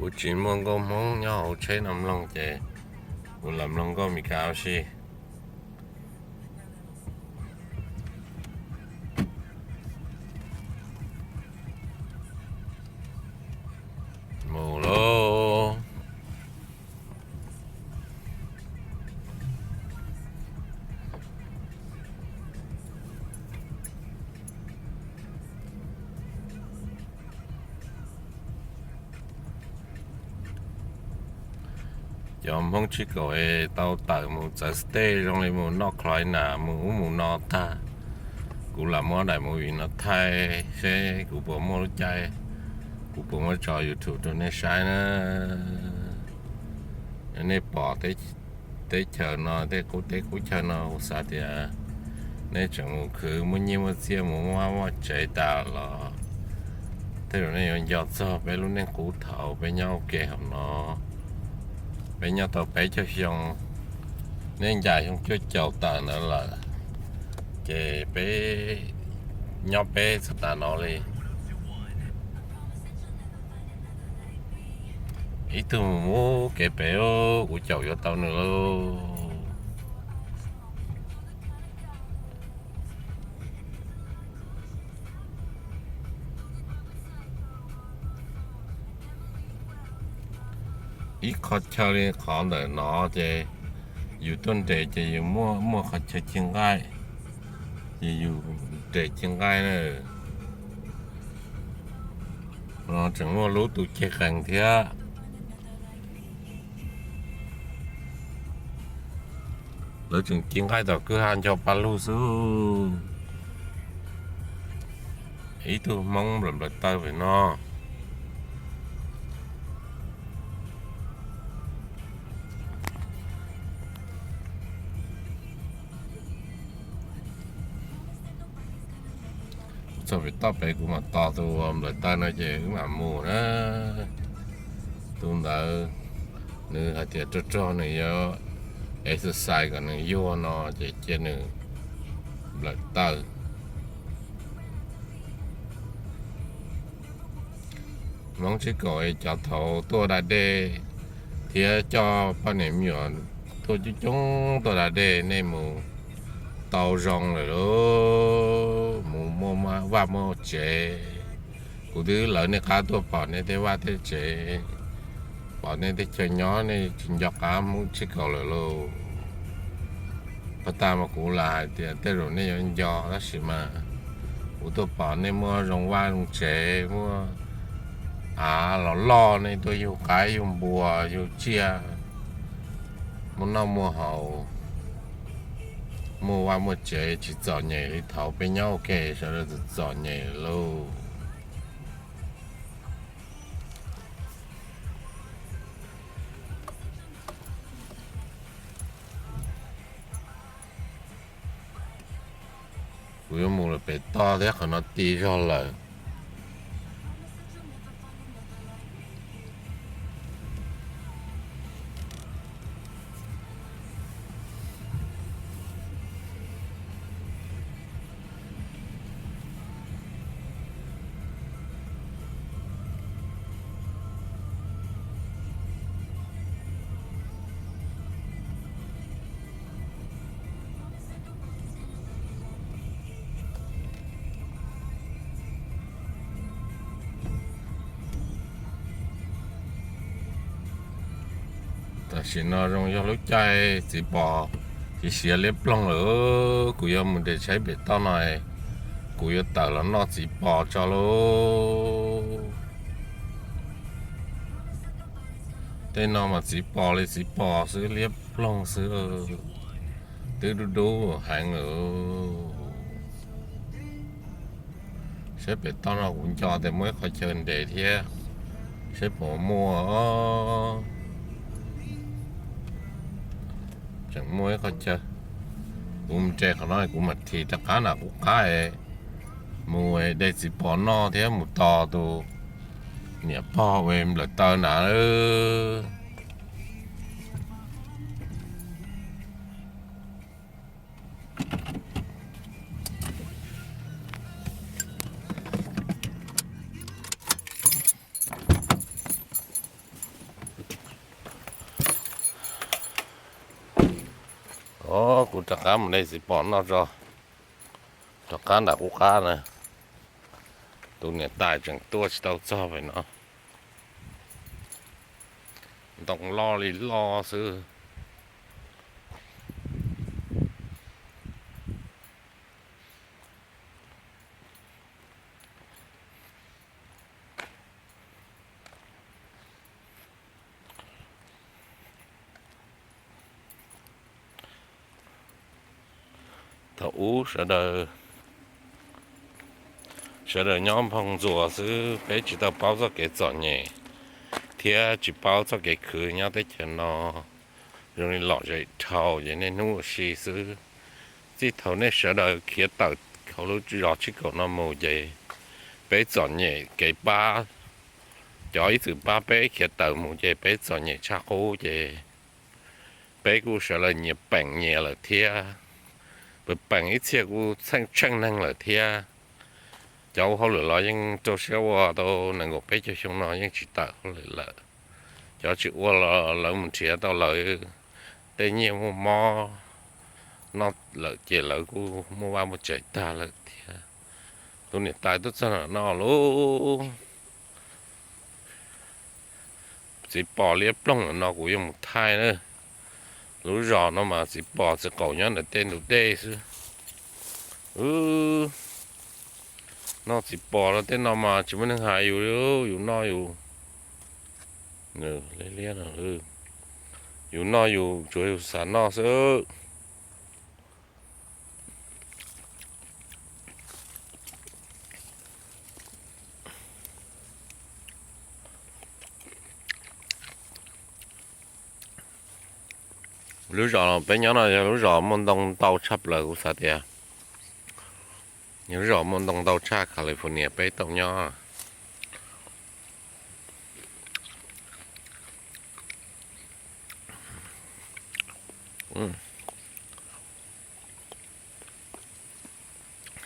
Kuv tsis muaj nkauj Hmoob nyob hauv tsheb no mloog ces kuv lam mloog nkauj Meskas ua si. Mus lauj. Cov Hmoob tsib kaum es tau tawm mus txawv stej zoo li mus noj khlais nas mus ub mus no tag. Kuv lam muab daim movie no thaij seb kuv puas muaj lub caij, kuv puas muab tso YouTube rau nej saib na. Nej pom teb chaws no, tej qub teb qub chaw no kuv xav tias nej tseem mus khwv muaj nyiaj muaj txiaj mus muaj vaj muaj tsev tas los tej zaum nej yuav nco txog peb lub neej qub thaum peb nyob ua ke hauv no. Peb nyob tau peb caug xyoo, nej ncaim xyoo cuaj caum tawm ntawd lawm, ces peb nyob peb txog tas no li. Ib tug mus kev pem, kuv caum yuav tau nws lauj. Ib qho chaw li qhov ntawm no ces yus tuaj nres ces yus muaj muaj qhov chaw ci nqaij, ces yus nres ci nqaij na. No tseem muaj lub tus ceg qees thiab. Lawv tseem ci nqaij tom kwj ha ncho pa lug xwb. Ib tug Hmoob nplawm nplawm taw pem no. Txog pem toj pem kuv mam tos tus nplawm taw no ces wb mam mus na. Tus ntawd nws hais tias rog rog nws yuav exercise kom nws yuag no ces cia nws nplawm taw. Hmoob tsib kaum es cov thaum tuaj da dej thiab coj poj niam me nyuam tuaj coob coob tuaj da dej, nej mus tau zoo lawm lauj, mus muaj vaj muaj tsev. Kuv twb lawv nej qab tuaj pom nej tej vaj tej tsev, pom nej tej chaw nyob, nej tsis nco qab Hmoob tsib kaum lawm lauj. Pab tag mas kuv lam hais tias tej zaum nej yuav nco, tab sis mas kuv tuaj pom nej muaj zoo vaj zoo tsev, muaj av los loj, nej tuaj yug qaib yug npua yug tsiaj, muaj noj muaj haus, muaj vaj muaj tsev, tsis txom nyem li thaum peb nyob ua ke sawv daws txom txom nyem lauj. Kuv yuav mus lawm pem toj thiab, qhov no ti zog lawm. Tam sim no zoo yog lub caij txiv pos siav siav liab ploog lawm. Kuv yuav mus nres tsheb pem toj no, kuv yuav tawm los noj txiv pos tso lauj. Tej no mas txiv pos li txiv pos xwb, liab ploog xwb, twb dub dub heev lawm. Saib pem toj no kuv nco tias muaj ib qhov chaw nres thiab, saib puas muaj. Tseem muaj ib qhov chaw, kuv nres qhov no kuv mam thim rov qab nram qub qab mus de txiv pos noj thiab mus tos tus niam pog uas nplawm taw nrad. Rov qab mus de txiv pos noj tso, rov qab nram qub qab na. Tus niam tais tseem tuaj tsis tau txog pem no. Ntoo loj li loj xwb. Thaum ub sawv daws, sawv daws nyob nphoo ntxuas xwb, peb tsis tau paub txoj kev txom nyem thiab tsis paub txoj kev khwv nyob teb chaws no. Zoo li lom zem dhau ces niaj hnub ua si xwb. Txij thaum nej sawv daws khiav tawm hauv lub zos Tsib Kaum no mus ces peb txom nyem kev pab. Cov ib txwm pab peb khiav tawm mus ces peb txom nyem tshaj qub ces peb kuj sawv daws nyias peem nyias lawm thiab. Pes peem ib txhia kuj txheej tsheej neeg lawm thiab. Cov ua hauj lwm los yeej rau siab ua tau nees nkaum peb caug xyoo no yeej tsis tawm hauj lwm lawm. Cov tsis ua los lawv mus nrhiav tau lawv tej nyiaj muaj mob noj lawm ces lawv kuj muaj vaj muaj tsev tag lawm thiab. Tus niam tais tuaj txog no lauj. Txiv pos liab ploog no kuv yuav mus thaij na. Lub zos no mas txiv pos txiv qaum nyob ntawm tej ntug dej xwb. Noj txiv pos los tej no mas tsis muaj neeg hais yus li, yus noj yus liab liab no, yus noj yus tsuav yus xav noj xwb. Lub zos peb nyob no yog lub zos muaj ntoo ntau tshaj plaws kuv xav tias. Yog lub zos muaj ntoo ntau tshaj California peb tau nyob.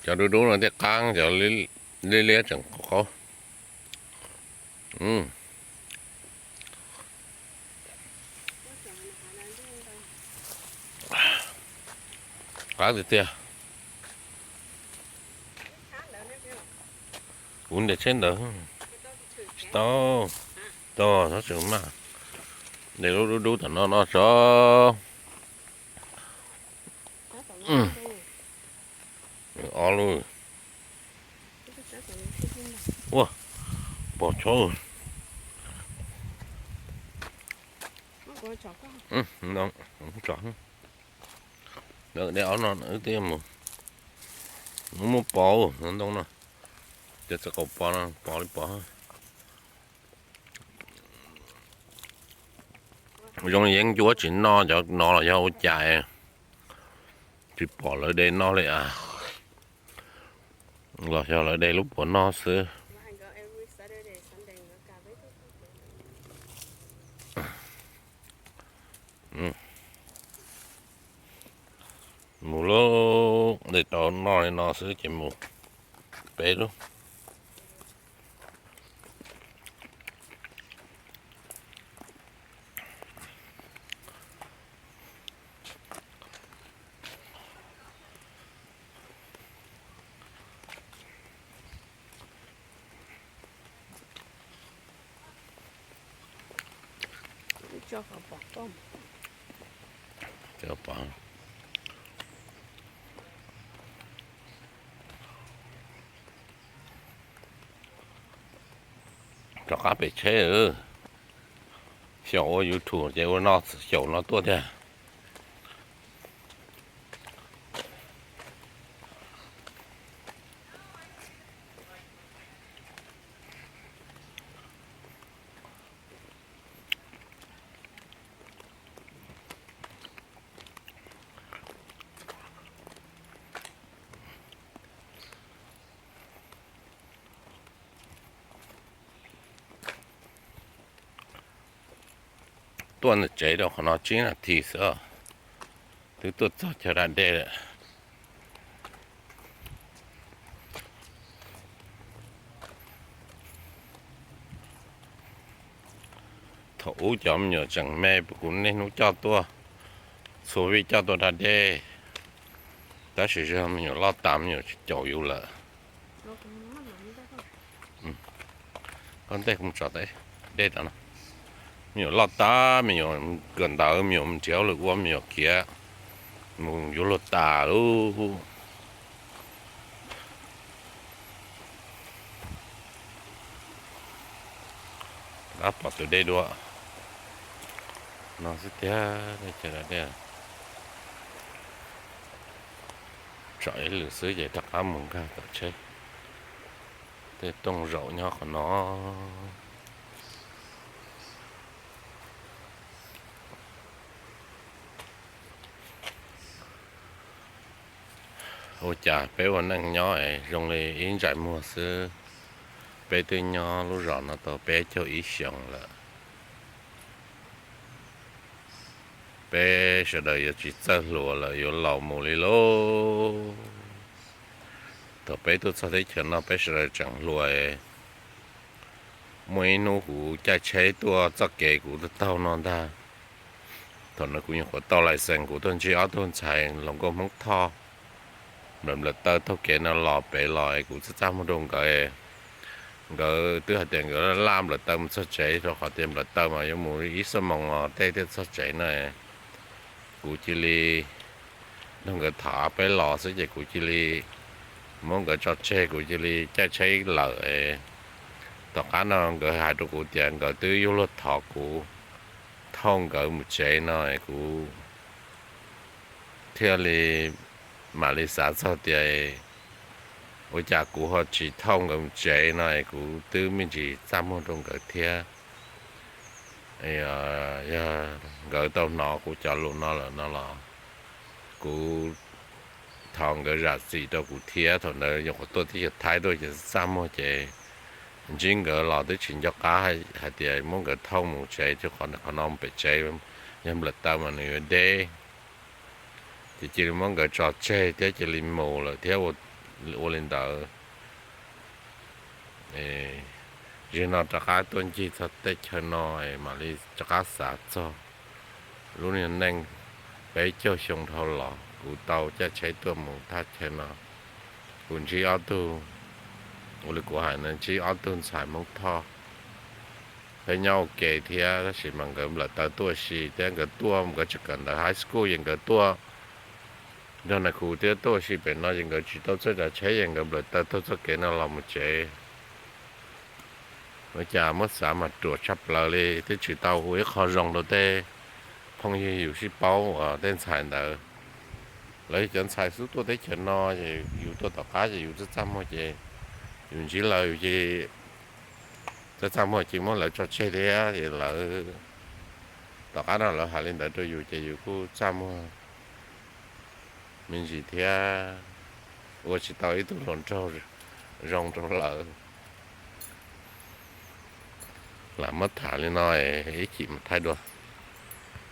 Cov dub dub no thiaj qab, cov liab liab tseem qaub. Qab tiag tiag. Kuv ntes tsheb ntawd tsis tau. Tau, txhob txwm maj. Ntes lub dub dub tom no no tso. Ob lub. Ua, pos chob. Lawv de ob no wb twb mus. Muaj pos ntoo no. Ces txawm qaum pos no, pos li pos. Zoo li yeeb ncuab tsis noj cov no los yog ua cas tsis pom lawv de noj li as. Los yog lawv de lub puav noj xwb. Mus lub de tau noj li no xwb ces mus peb lub. Rov qab pem tsheb, xyaum ua YouTube ces ua no xyaum no tuaj tiag. Tuaj ntawm tsev rau qhov no tsib nas this xwb, twb tuaj txog chaw da dej lawm. Thaum ub cov me nyuam tseem me, kuv niaj hnub coj tuaj, txhua vij coj tuaj da dej. Tab sis me nyuam loj tas me nyuam tsis caum yus lawm. Ntej kuv tso dej rau no. Me nyuam loj tas me nyuam kawm ntawv me nyuam nrhiav lwm ua me nyuam khiav mus yuav luag tas lub. Rov qab pom tus dej dua no xwb tiag. Tsom ib lwm xwb ces rov qab mus nkag tom tsheb. Tej tooj zaum nyob qhov no. Ua cas peb ua neej nyob es zoo li ib ntsais muag xwb. Peb twb nyob lub zos no tau peb caug ib xyoos lawm. Peb sawv daws yuav tsis txawj hluas lawm, yuav laus mus li lauj. Thaum peb tuaj txog teb chaws no peb sawv daws tseem hluas. Muaj ib hnub kuv caij tsheb tuaj txoj kev kuv taug no ntag. Thaum no kuv nyuam qhuav tau license kuv tuaj ntsib ob tug ntxhais hluas nkauj Hmoob Thoj nplawm nplawm taw taug kev no los pem los es kuv txaj txaj muag rau nkawd. Nkawd twb hais tias nkawd laj nplawm taw mus txog tsev rau qhov tias nplawm taw mas yuav mus ib xuab moos os tej thiaj txog tsev no. Kuv cia li nrog nkawd tham peb los xwb ces kuv cia li muab nkawd tso tseg kuv cia li caij tsheb lawm. Tom qab no nkawd hais rau kuv tias nkawd twb yuav luag thov kuv thauj nkawd mus tsev no kuv thiaj li mam li xav txog tias ua cas kuv ho tsis thauj nkawd mus tsev no es kuv twb me ntsis txaj muag rau nkawd thiab. Yog nkawd tau hnov kuv cov lus no lawm no los kuv thov nkawd zam txim rau kuv thiab. Thaum ntawd nyuam qhuav tuaj teb chaws Thaib tuaj ces txaj muag ces ntsib nkawd los twb tsis nco qab hais tias muab nkawd thauj mus tsev, qhov no pem tsev yog nplawm taw mas nws yuav deb. Ces cia li muab nkawd tso tseg thiab cia li mus lawm thiab ua li ntawd. Zaum no rov qab tuaj ncig txog teb chaws no es mam li rov qab xav txog lub niag neej peb caug xyoo dhau los kuv tau caij tsheb tuaj mus thaj chaw no. Kuv ntsib ob tug, ua li kuv hais no ntsib ob tug ntxhais Hmoob Thoj, peb nyob ua ke thiab tab sis mas nkawd nplawm taw tuaj ua si thiab nkawd tuaj nkawd tsis kawm ntawv high school ces nkawd tuaj nrog nais khu thiab tuaj ua si pem no ces nkawd tsis tau txawj tsav tsheb ces nkawd nplawm taw taug txoj kev no los mus tsev. Ua cas muab xav mas ruam tshaj plaws li twb tsis tau ua ib qho zoo rau tej phooj ywg yus sib paub uas tej ntxhais ntawd. Lawv yog cov ntxhais xub tuaj teb chaws no ces yus tuaj tom qab ces yus txaj txaj muag ces yus ntsib lawv yus ces txaj txaj muag ces muab lawv tso tseg thiab ces lawv tom qab no lawv hais li ntawd rau yus ces yus kuj txaj muag me ntsis thiab ua tsis tau ib tug hluas nraug zoo rau lawv. Lam muab tham li no ib chim mus thaij dua.